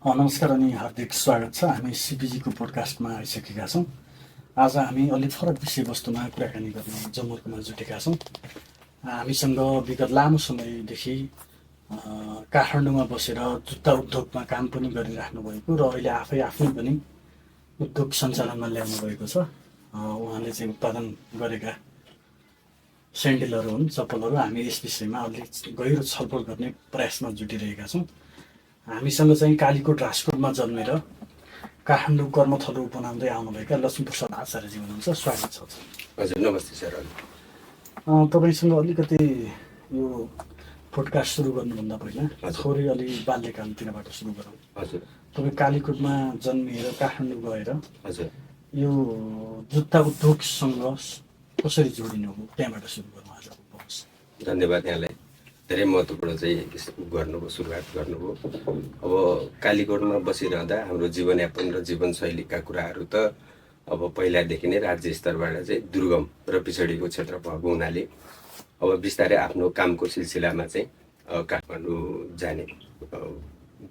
नमस्कार अनि हार्दिक स्वागत छ। हामी सिपिजीको पोडकास्टमा आइसकेका छौँ। आज हामी अलिक फरक विषयवस्तुमा कुराकानी गर्ने जमर्कोमा जुटेका छौँ। हामीसँग विगत लामो समयदेखि काठमाडौँमा बसेर जुत्ता उद्योगमा काम पनि गरिराख्नु भएको र अहिले आफै आफ्नै पनि उद्योग सञ्चालनमा ल्याउनु भएको छ। उहाँले चाहिँ उत्पादन गरेका सेन्डलहरू हुन्, चप्पलहरू। हामी यस विषयमा अलिक गहिरो छलफल गर्ने प्रयासमा जुटिरहेका छौँ। हामीसँग चाहिँ कालीकोट राजकोटमा जन्मेर काठमाडौँ कर्मथलो बनाउँदै आउनुभएका लक्ष्मीप्रसाद आचार्यजी हुनुहुन्छ। स्वागत छ। हजुर, नमस्ते सर। तपाईँसँग अलिकति यो पोडकास्ट सुरु गर्नुभन्दा पहिला थोरै अलि बाल्यकालतिरबाट सुरु गरौँ। हजुर, तपाईँ कालीकोटमा जन्मिएर काठमाडौँ गएर हजुर, यो जुत्ता उद्योगसँग कसरी जोडिनु हो, त्यहाँबाट सुरु गरौँ आज। धन्यवाद। यहाँलाई धेरै महत्त्वपूर्ण चाहिँ गर्नुभयो, सुरुवात गर्नुभयो। अब कालीकोटमा बसिरहँदा हाम्रो जीवनयापन र जीवनशैलीका कुराहरू त अब पहिलादेखि नै राज्य स्तरबाट चाहिँ दुर्गम र पिछडिएको क्षेत्र भएको हुनाले अब बिस्तारै आफ्नो कामको सिलसिलामा चाहिँ काठमाडौँ जाने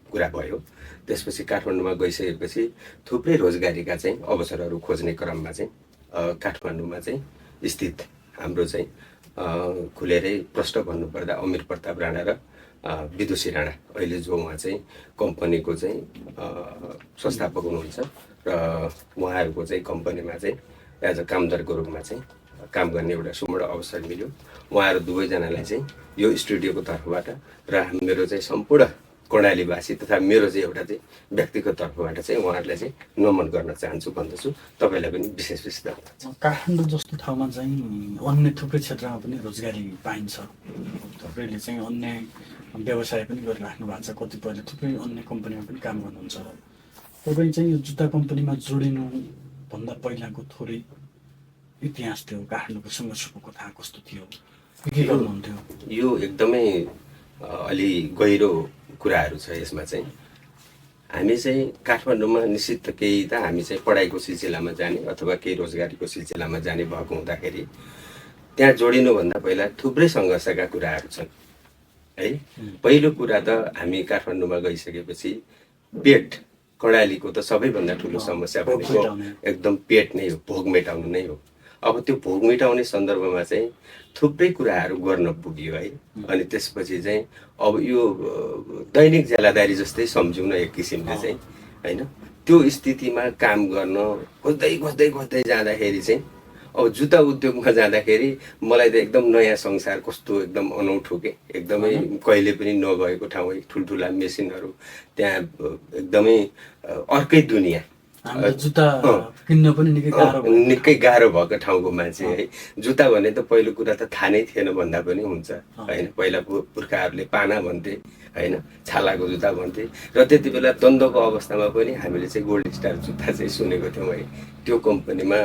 कुरा भयो। त्यसपछि काठमाडौँमा गइसकेपछि थुप्रै रोजगारीका चाहिँ अवसरहरू खोज्ने क्रममा चाहिँ काठमाडौँमा चाहिँ स्थित हाम्रो चाहिँ खुलेरै प्रश्न भन्नुपर्दा अमीर प्रताप राणा र विदुषी राणा, अहिले जो उहाँ चाहिँ कम्पनीको चाहिँ संस्थापक हुनुहुन्छ र उहाँहरूको चाहिँ कम्पनीमा चाहिँ एज अ कामदारको रूपमा चाहिँ काम गर्ने एउटा सुवर्ण अवसर मिल्यो। उहाँहरू दुवैजनालाई चाहिँ यो स्टुडियोको तर्फबाट र मेरो चाहिँ सम्पूर्ण कर्णालीवासी तथा मेरो चाहिँ एउटा चाहिँ व्यक्तिगत तर्फबाट चाहिँ उहाँहरूलाई चाहिँ नमन गर्न चाहन्छु भन्दछु। तपाईँलाई पनि विशेष विशेष धन्यवाद। काठमाडौँ जस्तो ठाउँमा चाहिँ अन्य थुप्रै क्षेत्रमा पनि रोजगारी पाइन्छ। थुप्रैले चाहिँ अन्य व्यवसाय पनि गरिराख्नु भएको छ। कतिपयले थुप्रै अन्य कम्पनीमा पनि काम गर्नुहुन्छ। तपाईँ चाहिँ यो जुत्ता कम्पनीमा जोडिनुभन्दा पहिलाको थोरै इतिहास थियो, काठमाडौँको सङ्घर्षको कथा कस्तो थियो, के गर्नुहुन्थ्यो? यो एकदमै अलि गहिरो कुराहरू छ यसमा चाहिँ। हामी चाहिँ काठमाडौँमा निश्चित केही त हामी चाहिँ पढाइको सिलसिलामा जाने अथवा केही रोजगारीको सिलसिलामा जाने भएको हुँदाखेरि त्यहाँ जोडिनुभन्दा पहिला थुप्रै सङ्घर्षका कुराहरू छन् है। पहिलो कुरा त हामी काठमाडौँमा गइसकेपछि पेट, कर्णालीको त सबैभन्दा ठुलो समस्या भनेको एकदम पेट नै हो, भोग मेटाउनु नै हो। अब त्यो भोग मेटाउने सन्दर्भमा चाहिँ थुप्रै कुराहरू गर्न पुग्यो है। अनि त्यसपछि चाहिँ अब यो दैनिक ज्यालादारी जस्तै सम्झौँ न एक किसिमले चाहिँ होइन। त्यो स्थितिमा काम गर्न खोज्दै जाँदाखेरि चाहिँ अब जुत्ता उद्योगमा जाँदाखेरि मलाई त एकदम नयाँ संसार, कस्तो एकदम अनौठो के, एकदमै कहिले पनि नगएको ठाउँ, ठुल्ठुला मेसिनहरू, त्यहाँ एकदमै अर्कै दुनियाँ। जुत्ता किन्न पनि निकै गाह्रो भएको ठाउँको मान्छे है। जुत्ता भने त पहिलो कुरा त थाहा नै थिएन भन्दा पनि हुन्छ होइन। पहिला पुर्खाहरूले पाना भन्थे होइन, छालाको जुत्ता भन्थे। र त्यति बेला द्वन्द्वको अवस्थामा पनि हामीले चाहिँ गोल्ड स्टार जुत्ता चाहिँ सुनेको थियौँ है। त्यो कम्पनीमा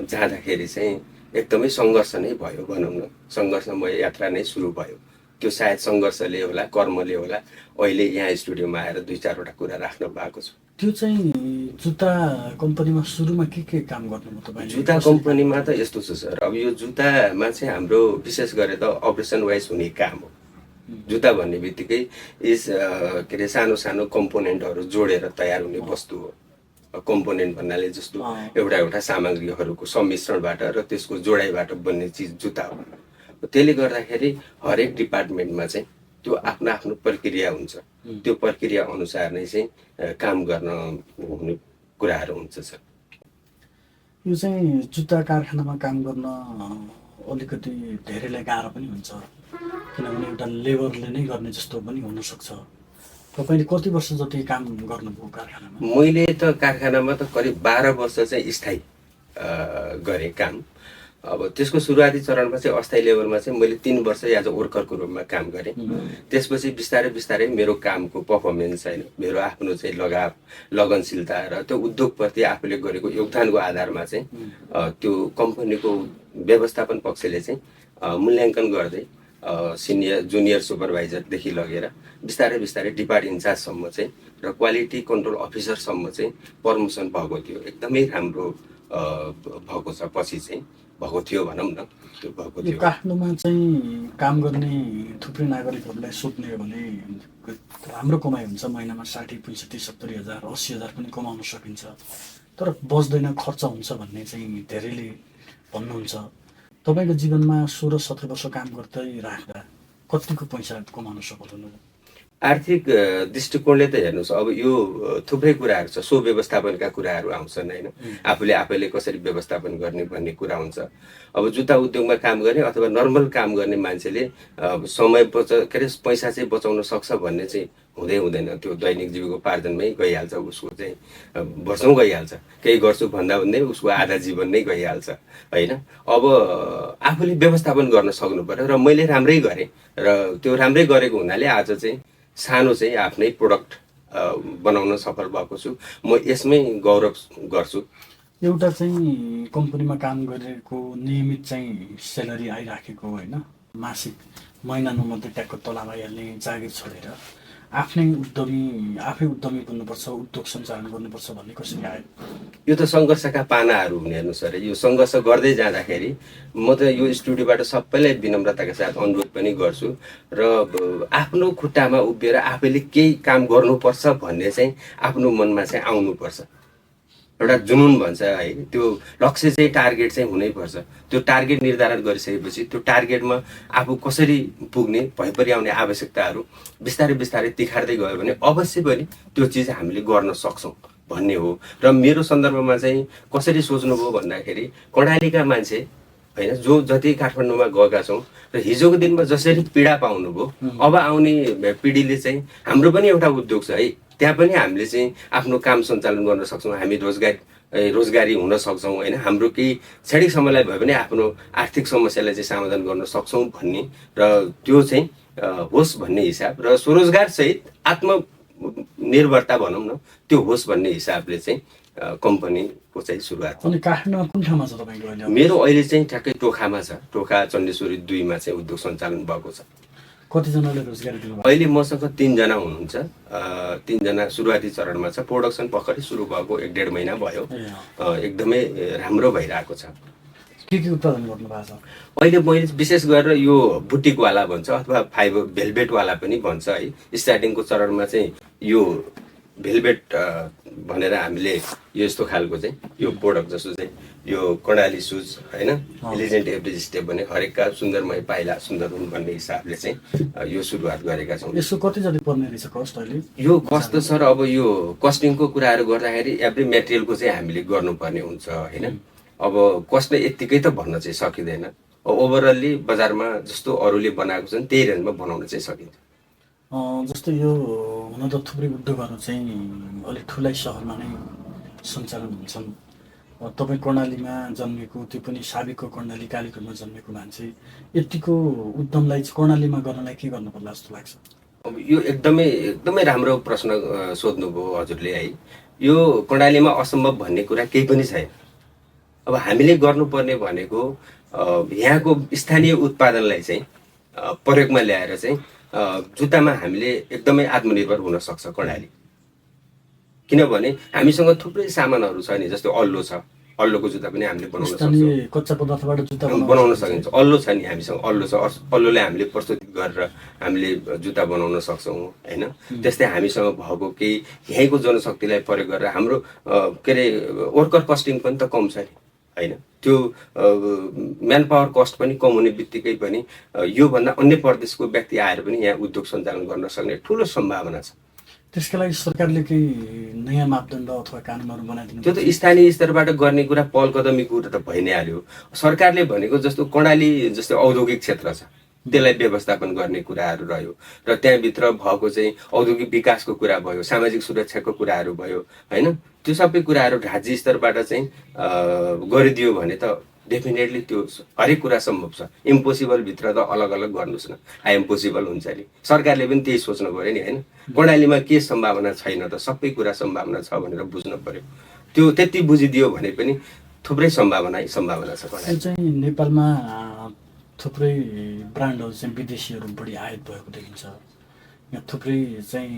जाँदाखेरि चाहिँ एकदमै सङ्घर्ष नै भयो भनौँ न। सङ्घर्षमय यात्रा नै सुरु भयो। त्यो सायद सङ्घर्षले होला, कर्मले होला, अहिले यहाँ स्टुडियोमा आएर 2-4वटा कुरा राख्न भएको छु। त्यो चाहिँ जुत्ता कम्पनीमा सुरुमा के काम गर्नुभयो तपाईँले? जुत्ता कम्पनीमा त यस्तो छ सर, अब यो जुत्तामा चाहिँ हाम्रो विशेष गरेर त अपरेसन वाइज हुने काम हो। जुत्ता भन्ने बित्तिकै के अरे सानो सानो कम्पोनेन्टहरू जोडेर तयार हुने वस्तु हो। कम्पोनेन्ट भन्नाले जस्तो एउटा सामग्रीहरूको सम्मिश्रणबाट र त्यसको जोडाइबाट बन्ने चिज जुत्ता हो। त्यसले गर्दाखेरि हरेक डिपार्टमेन्टमा चाहिँ त्यो आफ्नो आफ्नो प्रक्रिया हुन्छ। त्यो प्रक्रिया अनुसार नै चाहिँ काम गर्न हुने कुराहरू हुन्छ सर। यो चाहिँ जुत्ता कारखानामा काम गर्न अलिकति धेरैलाई गाह्रो पनि हुन्छ, किनभने एउटा लेबरले नै गर्ने जस्तो पनि हुनसक्छ। तपाईँले कति वर्ष जति काम गर्नुभयो कारखानामा? मैले त कारखानामा त करिब 12 वर्ष चाहिँ स्थायी गरेँ काम। अब त्यसको सुरुवाती चरणमा चाहिँ अस्थायी लेभलमा चाहिँ मैले 3 वर्ष एज अ वर्करको रूपमा काम गरेँ। त्यसपछि बिस्तारै मेरो कामको पर्फर्मेन्स होइन, मेरो आफ्नो चाहिँ लगाव, लगनशीलता र त्यो उद्योगप्रति आफूले गरेको योगदानको आधारमा चाहिँ त्यो कम्पनीको व्यवस्थापन पक्षले चाहिँ मूल्याङ्कन गर्दै जुनियर सुपरभाइजरदेखि लगेर बिस्तारै डिपार्ट इन्चार्जसम्म चाहिँ र क्वालिटी कन्ट्रोल अफिसरसम्म चाहिँ प्रमोसन भएको थियो। एकदमै राम्रो भएको छ, पछि चाहिँ भएको थियो भनौँ न, त्यो भएको यो थियो। काठमाडौँमा चाहिँ काम गर्ने थुप्रै नागरिकहरूलाई सोध्ने हो भने राम्रो कमाइ हुन्छ, महिनामा 60, 65, 70 हजार, 80 हजार पनि कमाउन सकिन्छ, तर बस्दैन, खर्च हुन्छ भन्ने चाहिँ धेरैले भन्नुहुन्छ। तपाईँको जीवनमा 16-17 वर्ष काम गर्दै राख्दा कतिको पैसा कमाउन सफल हुनुभयो? आर्थिक दृष्टिकोणले त हेर्नुहोस्, अब यो थुप्रै कुराहरू छ, सो व्यवस्थापनका कुराहरू आउँछन् होइन, आफूले कसरी व्यवस्थापन गर्ने भन्ने कुरा हुन्छ। अब जुत्ता उद्योगमा काम गर्ने अथवा नर्मल काम गर्ने मान्छेले समय के अरे पैसा चाहिँ बचाउन सक्छ भन्ने चाहिँ हुँदैन। त्यो दैनिक जीविकोपार्जनमै गइहाल्छ, उसको चाहिँ वर्षौँ गइहाल्छ, केही गर्छु भन्दा भन्दै उसको आधा जीवन नै गइहाल्छ होइन। अब आफूले व्यवस्थापन गर्न सक्नु पर्यो, र मैले राम्रै गरेँ, र त्यो राम्रै गरेको हुनाले आज चाहिँ सानो चाहिँ आफ्नै प्रोडक्ट बनाउन सफल भएको छु। म यसमै गौरव गर्छु। एउटा चाहिँ कम्पनीमा काम गरेको नियमित चाहिँ स्यालेरी आइराखेको होइन, मासिक महिना नुमध्ये ट्याक्क तलब आइहाल्ने जागिर छोडेर आफै उद्यमी बन्नुपर्छ, उद्योग सञ्चालन गर्नुपर्छ भन्ने कसरी आयो? यो त सङ्घर्षका पानाहरू हुने, हेर्नुहोस् अरे, यो सङ्घर्ष गर्दै जाँदाखेरि म त यो स्टुडियोबाट सबैलाई विनम्रताका साथ अनुरोध पनि गर्छु, र आफ्नो खुट्टामा उभिएर आफैले केही काम गर्नुपर्छ भन्ने चाहिँ आफ्नो मनमा चाहिँ आउनुपर्छ। एउटा जुनुन भन्छ है, त्यो लक्ष्य चाहिँ टार्गेट चाहिँ हुनैपर्छ। त्यो टार्गेट निर्धारण गरिसकेपछि त्यो टार्गेटमा आफू कसरी पुग्ने, भइपरि आउने आवश्यकताहरू बिस्तारै बिस्तारै तिखार्दै गयो भने अवश्य पनि त्यो चिज हामीले गर्न सक्छौँ भन्ने हो। र मेरो सन्दर्भमा चाहिँ कसरी सोच्नुभयो भन्दाखेरि, कर्णालीका मान्छे होइन, जो जति काठमाडौँमा गएका छौँ र हिजोको दिनमा जसरी पीडा पाउनुभयो, अब आउने पिँढीले चाहिँ हाम्रो पनि एउटा उद्योग छ है, त्यहाँ पनि हामीले चाहिँ आफ्नो काम सञ्चालन गर्न सक्छौँ, हामी रोजगारी हुन सक्छौँ होइन, हाम्रो केही क्षणिक समयलाई भए पनि आफ्नो आर्थिक समस्यालाई चाहिँ समाधान गर्न सक्छौँ भन्ने, र त्यो चाहिँ होस् भन्ने हिसाब, र स्वरोजगारसहित आत्मनिर्भरता भनौँ न, त्यो होस् भन्ने हिसाबले चाहिँ कम्पनीको चाहिँ सुरुवात। अनि काठमाडौँमा कुन ठाउँमा छ तपाईँको अहिले? मेरो अहिले चाहिँ ठ्याक्कै टोखामा छ, टोखा चण्डेश्वरी 2 मा चाहिँ उद्योग सञ्चालन भएको छ। कतिजनाले रोजगारी दिनुभयो? अहिले मसँग 3 जना हुनुहुन्छ। 3 जना सुरुवाती चरणमा छ, प्रोडक्सन भर्खरै सुरु भएको 1-1.5 महिना भयो, एकदमै राम्रो भइरहेको छ। के उत्पादन गर्नु भएको छ? अहिले मैले विशेष गरेर यो बुटिकवाला भन्छ अथवा फाइबर भेलभेटवाला पनि भन्छ है, स्टार्टिङको चरणमा चाहिँ यो भेलभेट भनेर हामीले यो यस्तो खालको चाहिँ यो प्रोडक्ट जस्तो चाहिँ यो कर्णाली सुज होइन, इलिजेन्ट एभरेज स्टेप भने हरेकका सुन्दरमय पाइला सुन्दर हुन् भन्ने हिसाबले चाहिँ यो सुरुवात गरेका छौँ। यसो कति जति पर्ने रहेछ कस्ट अहिले? यो कस्ट त सर, अब यो कस्टिङको कुराहरू गर्दाखेरि एभ्री मेटेरियलको चाहिँ हामीले गर्नुपर्ने हुन्छ होइन। अब कस्ट यत्तिकै त भन्न चाहिँ सकिँदैन, ओभरअल्ली बजारमा जस्तो अरूले बनाएको छन् त्यही रेन्जमा बनाउन चाहिँ सकिन्छ। जस्तो यो हुन त थुप्रै उद्योगहरू चाहिँ अलिक ठुलै सहरमा नै सञ्चालन हुन्छन्। तपाईँ कर्णालीमा जन्मेको, त्यो पनि साबिकको कर्णाली कालीकोटमा जन्मेको मान्छे, यतिको उद्यमलाई कर्णालीमा गर्नलाई के गर्नु पर्ला जस्तो लाग्छ? अब यो एकदमै राम्रो प्रश्न सोध्नुभयो हजुरले है। यो कर्णालीमा असम्भव भन्ने कुरा केही पनि छैन। अब हामीले गर्नुपर्ने भनेको यहाँको स्थानीय उत्पादनलाई चाहिँ प्रयोगमा ल्याएर चाहिँ जुत्तामा हामीले एकदमै आत्मनिर्भर हुन सक्छ कर्णाली। किनभने हामीसँग थुप्रै सामानहरू छ नि, जस्तो अल्लो छ, अल्लोको जुत्ता पनि हामीले बनाउन सक्छौँ, कच्चा पदार्थबाट जुत्ता बनाउन सकिन्छ। अल्लो छ नि, हामीसँग अल्लो छ, अल्लोले हामीले प्रस्तुत गरेर हामीले जुत्ता बनाउन सक्छौँ होइन। त्यस्तै हामीसँग भएको केही यहीँको जनशक्तिलाई प्रयोग गरेर हाम्रो के अरे वर्कर कस्टिङ पनि त कम छ नि होइन, त्यो म्यान पावर कस्ट पनि कम हुने बित्तिकै पनि योभन्दा अन्य प्रदेशको व्यक्ति आएर पनि यहाँ उद्योग सञ्चालन गर्न सक्ने ठुलो सम्भावना छ। त्यसका लागि सरकारले केही नयाँ मापदण्ड अथवा कानुनहरू बनाइदिनु? त्यो त स्थानीय स्तरबाट गर्ने कुरा, पहल कदमी कुरा त भइ नै हाल्यो। सरकारले भनेको जस्तो कर्णाली जस्तो औद्योगिक क्षेत्र छ, त्यसलाई व्यवस्थापन गर्ने कुराहरू रह्यो, र त्यहाँभित्र भएको चाहिँ औद्योगिक विकासको कुरा भयो, सामाजिक सुरक्षाको कुराहरू भयो होइन। त्यो सबै कुराहरू राज्य स्तरबाट चाहिँ गरिदियो भने त डेफिनेटली त्यो हरेक कुरा सम्भव छ। इम्पोसिबल भित्र त अलग अलग गर्नुहोस् न, इम्पोसिबल हुन्छ नि। सरकारले पनि त्यही सोच्नु पऱ्यो नि होइन। कर्णालीमा के सम्भावना छैन त, सबै कुरा सम्भावना छ भनेर बुझ्नु पर्यो। त्यो त्यति बुझिदियो भने पनि थुप्रै सम्भावना छ। कर्णाली चाहिँ नेपालमा थुप्रै ब्रान्डहरू चाहिँ विदेशीहरू बढी आयात भएको देखिन्छ। यहाँ थुप्रै चाहिँ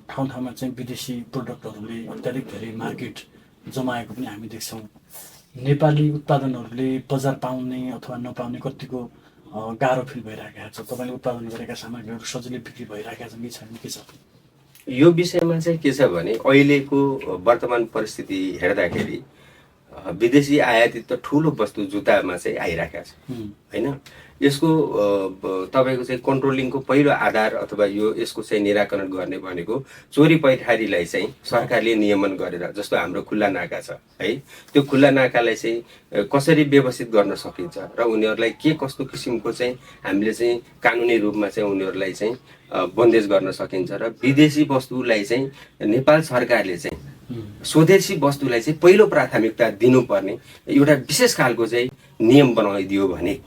ठाउँ ठाउँमा चाहिँ विदेशी प्रोडक्टहरूले अत्याधिक धेरै मार्केट जमाएको पनि हामी देख्छौँ। नेपाली उत्पादनहरूले बजार पाउने अथवा नपाउने कतिको गाह्रो फिल भइरहेको छ। तपाईँले उत्पादन गरेका सामग्रीहरू सजिलै बिक्री भइरहेका छन् कि छैन, के छ? यो विषयमा चाहिँ के छ भने अहिलेको वर्तमान परिस्थिति हेर्दाखेरि विदेशी आयातित त ठुलो वस्तु जुत्तामा चाहिँ आइरहेको छ होइन। यसको तपाईँको चाहिँ कन्ट्रोलिङको पहिलो आधार अथवा यसको चाहिँ निराकरण गर्ने भनेको चोरी पैठारीलाई चाहिँ सरकारले नियमन गरेर, जस्तो हाम्रो खुल्ला नाका छ है, त्यो खुल्ला नाकालाई चाहिँ कसरी व्यवस्थित गर्न सकिन्छ र उनीहरूलाई के कस्तो किसिमको चाहिँ हामीले चाहिँ कानुनी रूपमा चाहिँ उनीहरूलाई चाहिँ बन्देज गर्न सकिन्छ र विदेशी वस्तुलाई चाहिँ नेपाल सरकारले चाहिँ स्वदेशी वस्तुलाई चाहिँ पहिलो प्राथमिकता दिनुपर्ने एउटा विशेष खालको चाहिँ नियम बनाइदियो भने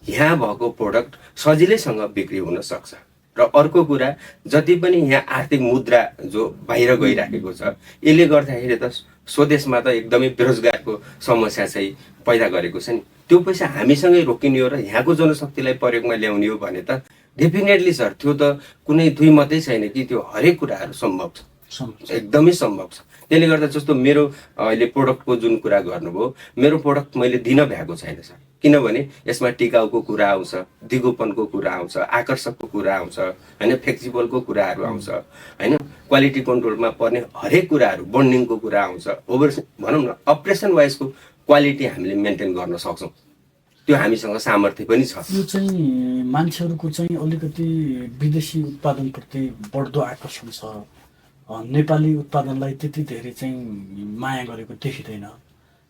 यहाँ भएको प्रोडक्ट सजिलैसँग बिक्री हुन सक्छ। र अर्को कुरा, जति पनि यहाँ आर्थिक मुद्रा जो बाहिर गइराखेको छ, यसले गर्दाखेरि त स्वदेशमा त एकदमै बेरोजगारको समस्या चाहिँ पैदा गरेको छ नि। त्यो पैसा हामीसँगै रोकिने हो र यहाँको जनशक्तिलाई प्रयोगमा ल्याउने हो भने त डेफिनेटली सर त्यो त कुनै दुई मात्रै छैन कि त्यो हरेक कुराहरू सम्भव छ, एकदमै सम्भव छ। त्यसले गर्दा जस्तो मेरो अहिले प्रोडक्टको जुन कुरा गर्नुभयो, मेरो प्रोडक्ट मैले दिन भ्याएको छैन सर, किनभने यसमा टिकाउको कुरा आउँछ, दिगोपनको कुरा आउँछ, आकर्षकको कुरा आउँछ होइन, फ्लेक्सिबलको कुराहरू आउँछ होइन, क्वालिटी कन्ट्रोलमा पर्ने हरेक कुराहरू, बन्डिङको कुरा आउँछ, ओभर भनौँ न अपरेसन वाइजको क्वालिटी हामीले मेन्टेन गर्न सक्छौँ। त्यो हामीसँग सामर्थ्य पनि छ। यो चाहिँ मान्छेहरूको चाहिँ अलिकति विदेशी उत्पादनप्रति बढ्दो आकर्षण छ, नेपाली उत्पादनलाई त्यति धेरै चाहिँ माया गरेको देखिँदैन।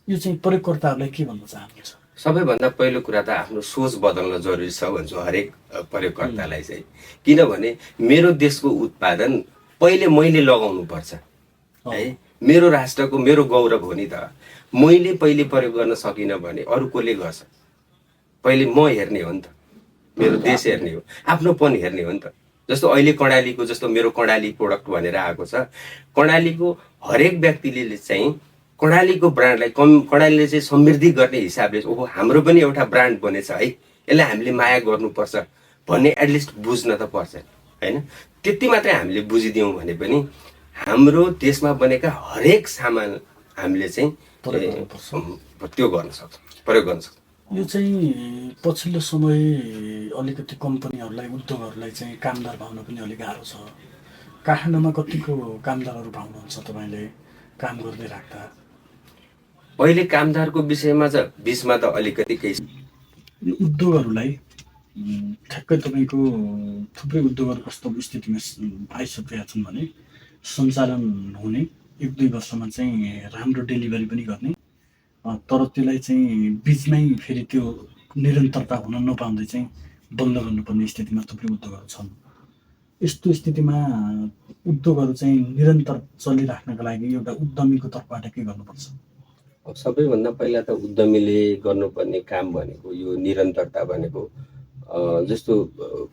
यो चाहिँ प्रयोगकर्ताहरूलाई के भन्न चाहनुहुन्छ? सबैभन्दा पहिलो कुरा त आफ्नो सोच बदल्न जरुरी छ भन्छु हरेक प्रयोगकर्तालाई चाहिँ, किनभने मेरो देशको उत्पादन पहिले मैले लगाउनु पर्छ है। मेरो राष्ट्रको मेरो गौरव हो नि त। मैले पहिले प्रयोग गर्न सकिनँ भने अरू कसले गर्छ? पहिले म हेर्ने हो नि त, मेरो देश हेर्ने हो, आफ्नोपन हेर्ने हो नि त। जस्तो अहिले कर्णालीको, जस्तो मेरो कर्णाली प्रोडक्ट भनेर आएको छ, कर्णालीको हरेक व्यक्तिले चाहिँ कर्णालीको ब्रान्डलाई कर्णालीले चाहिँ समृद्धि गर्ने हिसाबले ओहो हाम्रो पनि एउटा ब्रान्ड बनेछ है, यसलाई हामीले माया गर्नुपर्छ भन्ने एटलिस्ट बुझ्न त पर्छ होइन। त्यति मात्रै हामीले बुझिदियौँ भने पनि हाम्रो देशमा बनेका हरेक सामान हामीले चाहिँ त्यो गर्न सक्छौँ, प्रयोग गर्न सक्छौँ। यो चाहिँ पछिल्लो समय अलिकति कम्पनीहरूलाई, उद्योगहरूलाई चाहिँ कामदार पाउन पनि अलिक गाह्रो छ। काठमाडौँमा कतिको कामदारहरू पाउनुहुन्छ तपाईँले काम गर्दै राख्दा? अहिले कामदारको विषयमा चाहिँ बिचमा त अलिकति केही यो उद्योगहरूलाई ठ्याक्कै तपाईँको थुप्रै उद्योगहरू कस्तो स्थितिमा आइसकेका छन् भने सञ्चालन हुने 1-2 वर्षमा चाहिँ राम्रो डेलिभरी पनि गर्ने, तर त्यसलाई चाहिँ बिचमै फेरि त्यो निरन्तरता हुन नपाउँदै चाहिँ बन्द गर्नुपर्ने स्थितिमा थुप्रै उद्योगहरू छन्। यस्तो स्थितिमा उद्योगहरू चाहिँ निरन्तर चलिराख्नका लागि एउटा उद्यमीको तर्फबाट के गर्नुपर्छ? अब सबैभन्दा पहिला त उद्यमीले गर्नुपर्ने काम भनेको यो निरन्तरता भनेको जस्तो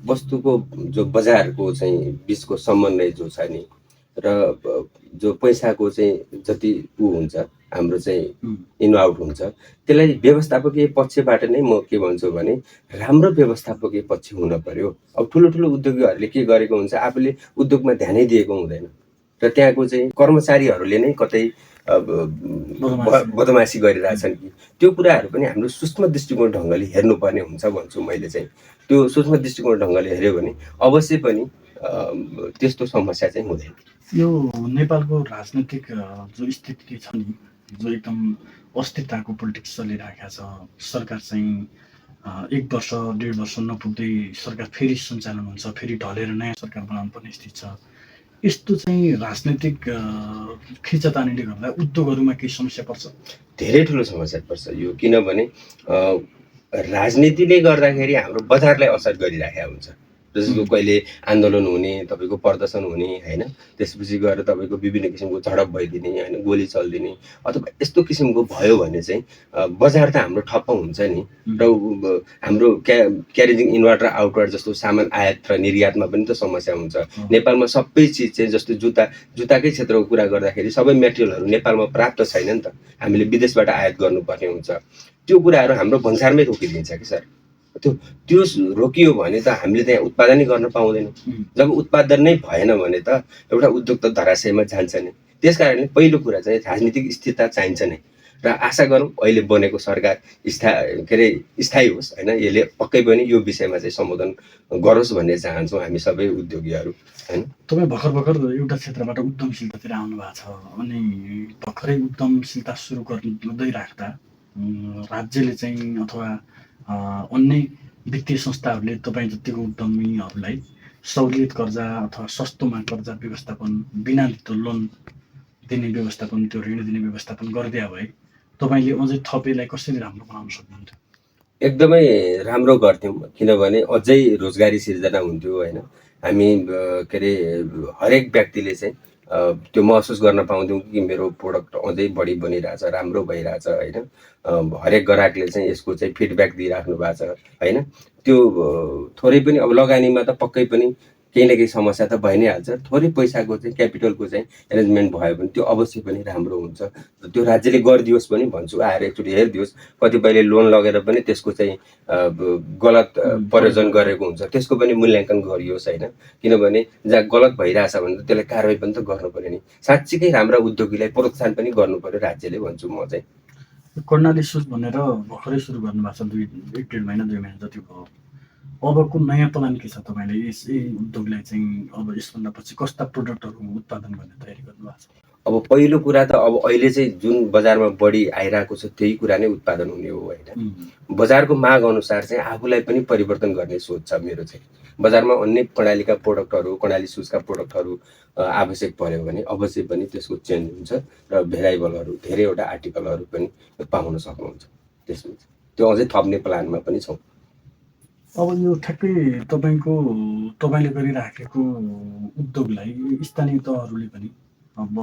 वस्तुको जो बजारको चाहिँ बिचको समन्वय जो छ नि र जो पैसाको चाहिँ जति हुन्छ हाम्रो चाहिँ इन आउट हुन्छ, त्यसलाई व्यवस्थापकीय पक्षबाट नै म के भन्छु भने राम्रो व्यवस्थापकीय पक्ष हुन पर्यो। अब ठुलो ठुलो उद्योगीहरूले के गरेको हुन्छ, आफूले उद्योगमा ध्यानै दिएको हुँदैन र त्यहाँको चाहिँ कर्मचारीहरूले नै कतै बदमासी गरिरहेछन् कि, त्यो कुराहरू पनि हाम्रो सूक्ष्म दृष्टिकोण ढङ्गले हेर्नुपर्ने हुन्छ भन्छु मैले चाहिँ। त्यो सूक्ष्म दृष्टिकोण ढङ्गले हेऱ्यो भने अवश्य पनि त्यस्तो समस्या चाहिँ हुँदैन। यो नेपालको राजनैतिक जो स्थिति छ नि, जो एकदम अस्थिरताको पोलिटिक्स चलिरहेको छ, सरकार चाहिँ 1 वर्ष 1.5 वर्ष नपुग्दै सरकार फेरि सञ्चालन हुन्छ, फेरि ढलेर नयाँ सरकार बनाउनु पर्ने स्थिति छ। यस्तो चाहिँ राजनैतिक खिचतानीले गर्दा उद्योगहरूमा केही समस्या पर्छ? धेरै ठुलो समस्या पर्छ यो, किनभने राजनीतिले गर्दाखेरि हाम्रो बजारलाई असर गरिरहेको हुन्छ। जस्तो कहिले आन्दोलन हुने, तपाईँको प्रदर्शन हुने होइन, त्यसपछि गएर तपाईँको विभिन्न किसिमको झडप भइदिने होइन, गोली चलिदिने अथवा यस्तो किसिमको भयो भने चाहिँ बजार त हाम्रो ठप्प हुन्छ नि। र हाम्रो क्यारेजिङ इनवर्ड र आउटवर्ड जस्तो सामान आयात र निर्यातमा पनि त समस्या हुन्छ। नेपालमा सबै चिज चाहिँ जस्तो जुत्ताकै क्षेत्रको कुरा गर्दाखेरि सबै मेटेरियलहरू नेपालमा प्राप्त छैन नि त, हामीले विदेशबाट आयात गर्नुपर्ने हुन्छ। त्यो कुराहरू हाम्रो भन्सारमै रोकिदिन्छ कि सर। त्यो रोकियो भने त हामीले त्यहाँ उत्पादनै गर्न पाउँदैनौँ। जब उत्पादन नै भएन भने त एउटा उद्योग त धराशयमा जान्छ नि। त्यस कारणले पहिलो कुरा चाहिँ राजनीतिक स्थिरता चाहिन्छ नै र आशा गरौँ अहिले बनेको सरकार स्थायी होस् होइन, यसले पक्कै पनि यो विषयमा चाहिँ सम्बोधन गरोस् भन्ने चाहन्छौँ हामी सबै उद्योगीहरू होइन। तपाईँ भर्खर एउटा क्षेत्रबाट उद्यमशीलतातिर आउनु भएको छ अनि भर्खरै उद्यमशीलता सुरु गर्दै राख्दा राज्यले चाहिँ अथवा अन्य वित्तीय संस्थाहरूले तपाईँ जतिको उद्यमीहरूलाई सहुलियत कर्जा अथवा सस्तोमा कर्जा व्यवस्थापन बिना लोन दिने व्यवस्थापन, त्यो ऋण दिने व्यवस्थापन गरिदिया भए तपाईँले अझै थपेलाई कसरी राम्रो बनाउन सक्नुहुन्थ्यो? एकदमै राम्रो गर्थ्यौँ, किनभने अझै रोजगारी सिर्जना हुन्थ्यो होइन। हामी के अरे हरेक व्यक्तिले चाहिँ त्यो महसुस गर्न पाउँथ्यौँ कि मेरो प्रोडक्ट अझै बढी बनिरहेछ, राम्रो भइरहेछ होइन। हरेक ग्राहकले चाहिँ यसको चाहिँ फिडब्याक दिइराख्नु भएको छ होइन। त्यो थोरै पनि अब लगानीमा त पक्कै पनि केही न केही समस्या त भइ नै हाल्छ, थोरै पैसाको चाहिँ क्यापिटलको चाहिँ एरेन्जमेन्ट भयो भने त्यो अवश्य पनि राम्रो हुन्छ। त्यो राज्यले गरिदियोस् पनि भन्छु, आएर एकचोटि हेरिदियोस्। कतिपयले लोन लगेर पनि त्यसको चाहिँ गलत प्रयोजन गरेको हुन्छ, त्यसको पनि मूल्याङ्कन गरियोस् होइन। किनभने जहाँ गलत भइरहेछ भने त त्यसलाई कारवाही पनि त गर्नु पऱ्यो नि। साँच्चीकै राम्रा उद्योगीलाई प्रोत्साहन पनि गर्नु पऱ्यो राज्यले भन्छु म चाहिँ। कर्णाली सुज भनेर भर्खरै सुरु गर्नुभएको छ, 1.5 महिना 2 महिना जति भयो। अबको नयाँ प्लान के छ तपाईँले यस उद्योगलाई चाहिँ अब यसभन्दा पछि कस्ता प्रोडक्टहरू उत्पादन गर्ने तयारी गर्नुभएको छ? अब पहिलो कुरा त अब अहिले चाहिँ जुन बजारमा बढी आइरहेको छ त्यही कुरा नै उत्पादन हुने हो होइन। बजारको माग अनुसार चाहिँ आफूलाई पनि परिवर्तन गर्ने सोच छ मेरो चाहिँ। बजारमा अन्य कर्णालीका प्रोडक्टहरू, कर्णाली सुजका प्रोडक्टहरू आवश्यक पर्यो भने अवश्य पनि त्यसको चेन्ज हुन्छ र भेराइबलहरू धेरैवटा आर्टिकलहरू पनि पाउन सक्नुहुन्छ त्यसमा। त्यो अझै थप्ने प्लानमा पनि छौँ। अब यो ठ्याक्कै तपाईँले गरिराखेको उद्योगलाई स्थानीय तहहरूले पनि अब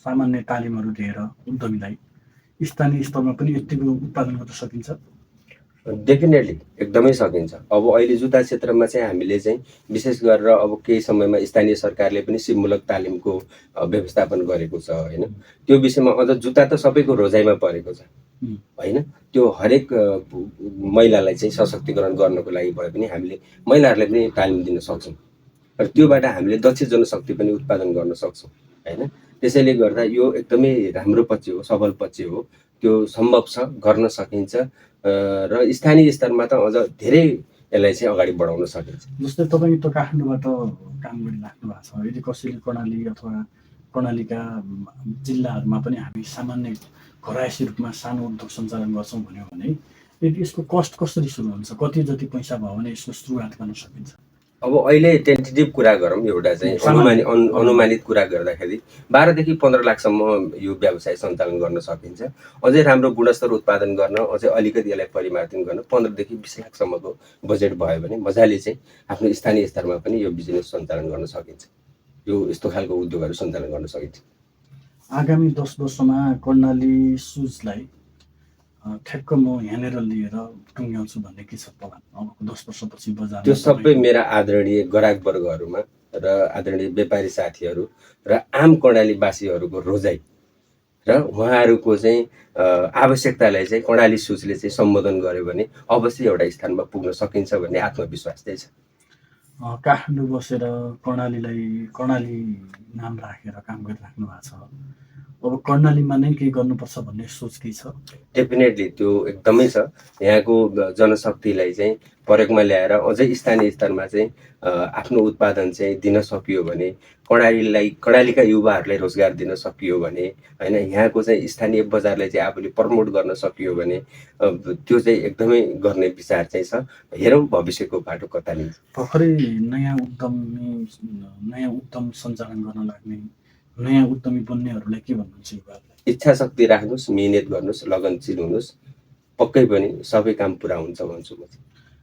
सामान्य तालिमहरू दिएर उद्यमीलाई स्थानीय स्तरमा पनि यतिको उत्पादन गर्न सकिन्छ? डेफिनेटली एकदमै सकिन्छ। अब अहिले जुत्ता क्षेत्रमा चाहिँ हामीले चाहिँ विशेष गरेर अब केही समयमा स्थानीय सरकारले पनि सिपमूलक तालिमको व्यवस्थापन गरेको छ होइन। त्यो विषयमा अझ जुत्ता त सबैको रोजाइमा परेको छ होइन। त्यो हरेक महिलालाई चाहिँ सशक्तिकरण गर्नको लागि भए पनि हामीले महिलाहरूलाई पनि तालिम दिन सक्छौँ र त्योबाट हामीले दक्ष जनशक्ति पनि उत्पादन गर्न सक्छौँ होइन। त्यसैले गर्दा यो एकदमै राम्रो पक्ष हो, सबल पक्ष हो। त्यो सम्भव छ, गर्न सकिन्छ र स्थानीय स्तरमा त अझ धेरै यसलाई चाहिँ अगाडि बढाउन सकिन्छ। जस्तै तपाईँ त काठमाडौँबाट काम गरिराख्नु भएको छ, यदि कसैले कर्णाली अथवा कर्णालीका जिल्लाहरूमा पनि हामी सामान्य घरायसी रूपमा सानो उद्योग सञ्चालन गर्छौँ भन्यो भने यदि यसको कस्ट कसरी सुरु हुन्छ, कति जति पैसा भयो भने यसको सुरुवात गर्न सकिन्छ? अब अहिले टेन्टेटिभ कुरा गरौँ, एउटा चाहिँ अनुमानित कुरा गर्दाखेरि 12 देखि 15 लाखसम्म यो व्यवसाय सञ्चालन गर्न सकिन्छ। अझै राम्रो गुणस्तर उत्पादन गर्न, अझै अलिकति यसलाई परिमार्जन गर्न 15 देखि 20 लाखसम्मको बजेट भयो भने मजाले चाहिँ आफ्नो स्थानीय स्तरमा पनि यो बिजनेस सञ्चालन गर्न सकिन्छ। यो यस्तो खालको उद्योगहरू सञ्चालन गर्न सकिन्छ। आगामी 10 वर्षमा कर्णाली सुजलाई ठ्याक्क म यहाँनिर लिएर टुङ्ग्याउँछु भन्ने के छ प्लान अब 10 वर्षपछि बजारमा? त्यो सबै मेरा आदरणीय ग्राहक वर्गहरूमा र आदरणीय व्यापारी साथीहरू र आम कर्णालीवासीहरूको रोजाइ र उहाँहरूको चाहिँ आवश्यकतालाई चाहिँ कर्णाली सुजले चाहिँ सम्बोधन गर्यो भने अवश्य एउटा स्थानमा पुग्न सकिन्छ भन्ने आत्मविश्वास चाहिँ छ। काठमाडौँ बसेर कर्णाली नाम राखेर काम गरिराख्नु भएको छ, अब कर्णालीमा नै केही गर्नुपर्छ भन्ने सोच केही छ? डेफिनेटली त्यो एकदमै छ। यहाँको जनशक्तिलाई चाहिँ प्रयोगमा ल्याएर अझै स्थानीय स्तरमा चाहिँ आफ्नो उत्पादन चाहिँ दिन सकियो भने, कर्णालीका युवाहरूलाई रोजगार दिन सकियो भने होइन, यहाँको चाहिँ स्थानीय बजारलाई चाहिँ आफूले प्रमोट गर्न सकियो भने त्यो चाहिँ एकदमै गर्ने विचार चाहिँ छ। हेरौँ भविष्यको बाटो कता लिन्छ। भर्खरै नयाँ उद्यम सञ्चालन गर्न लाग्ने नयाँ उद्यमी बन्नेहरूलाई के भन्नुहुन्छ युवाहरूलाई? इच्छा शक्ति राख्नुहोस्, मिहिनेत गर्नुहोस्, लगनशील हुनुहोस्, पक्कै पनि सबै काम पुरा हुन्छ भन्छु म।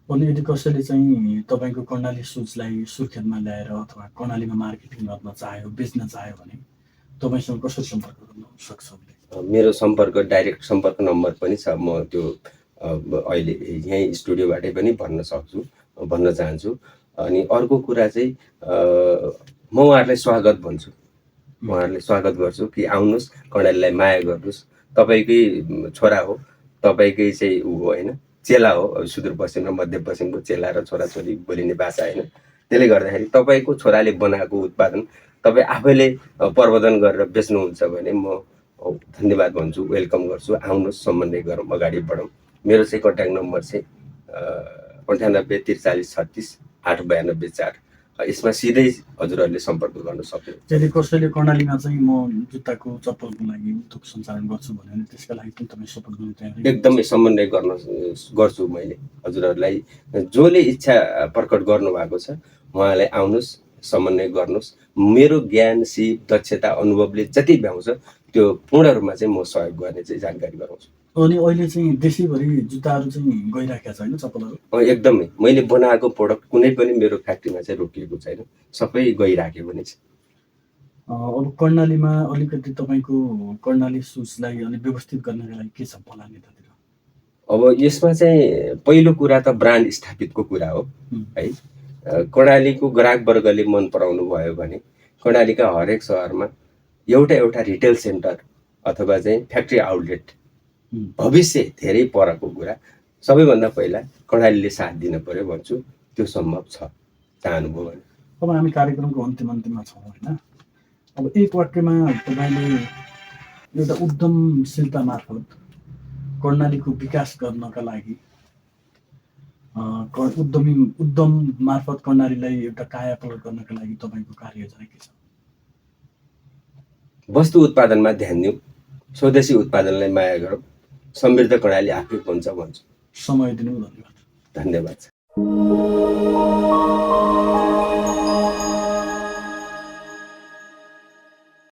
अनि यदि कसैले चाहिँ तपाईँको कर्णाली सुजलाई सुर्खेतमा ल्याएर अथवा कर्णालीमा मार्केटिङ गर्न चाह्यो, बेच्न चाह्यो भने तपाईँसँग कसरी सम्पर्क गर्न सक्छ? मेरो सम्पर्क डाइरेक्ट सम्पर्क नम्बर पनि छ, म त्यो अहिले यहीँ स्टुडियोबाटै पनि भन्न चाहन्छु। अनि अर्को कुरा चाहिँ म उहाँहरूलाई स्वागत भन्छु, उहाँहरूलाई स्वागत गर्छु कि आउनुहोस्, कर्णालीलाई माया गर्नुहोस्। तपाईँकै छोरा हो, तपाईँकै चाहिँ ऊ हो होइन, चेला हो। सुदूरपश्चिम र मध्यपश्चिमको चेला र छोराछोरी बोलिने भाषा होइन। त्यसले गर्दाखेरि तपाईँको छोराले बनाएको उत्पादन तपाईँ आफैले प्रवर्धन गरेर बेच्नुहुन्छ भने म धन्यवाद भन्छु, वेलकम गर्छु। आउनुहोस्, समन्वय गरौँ, अगाडि बढौँ। मेरो चाहिँ कन्ट्याक्ट नम्बर चाहिँ 98 43 36 892 4। यसमा सिधै हजुरहरूले सम्पर्क गर्न सक्नुहुन्छ। यदि कसैले कर्णालीमा चाहिँ म जुत्ताको चप्पलको लागि उद्योग सञ्चालन गर्छु भन्यो भने त्यसका लागि पनि तपाईँ सपोर्ट गर्न तयार? एकदमै समन्वय गर्छु मैले हजुरहरूलाई। जसले इच्छा प्रकट गर्नुभएको छ उहाँलाई आउनुहोस्, समन्वय गर्नुहोस्। मेरो ज्ञान, सिप, दक्षता, अनुभवले जति भ्याउँछ त्यो पूर्ण रूपमा चाहिँ म सहयोग गर्ने चाहिँ जानकारी गराउँछु। अनि अहिले चाहिँ देशैभरि जुत्ताहरू चाहिँ गइराखेको छ होइन, चप्पलहरू? एकदमै मैले बनाएको प्रोडक्ट कुनै पनि मेरो फ्याक्ट्रीमा चाहिँ रोकिएको छैन, सबै गइराख्यो भने चाहिँ। अब कर्णालीमा अलिकति तपाईँको कर्णाली सुजलाई अलिक व्यवस्थित गर्नका लागि के छ प्लान यतातिर? अब यसमा चाहिँ पहिलो कुरा त ब्रान्ड स्थापितको कुरा हो है। कर्णालीको ग्राहक वर्गले मन पराउनु भयो भने कर्णालीका हरेक सहरमा एउटा रिटेल सेन्टर अथवा चाहिँ फ्याक्ट्री आउटलेट भविष्य धेरै परको कुरा। सबैभन्दा पहिला कर्णालीले साथ दिन पर्यो भन्छु, त्यो सम्भव छ चाहनुभयो भने। अब हामी कार्यक्रमको अन्तिममा छौँ होइन। अब एक वाक्यमा तपाईँले एउटा उद्यमशीलता मार्फत कर्णालीको विकास गर्नका लागि उद्यम मार्फत कर्णालीलाई एउटा कायापलट गर्नका लागि तपाईँको कार्ययोजना के छ? वस्तु उत्पादनमा ध्यान दिउँ, स्वदेशी उत्पादनलाई माया गरौँ, समृद्ध कर्णाली आफै बन्छ भन्छु। समय दिनु धन्यवाद। धन्यवाद।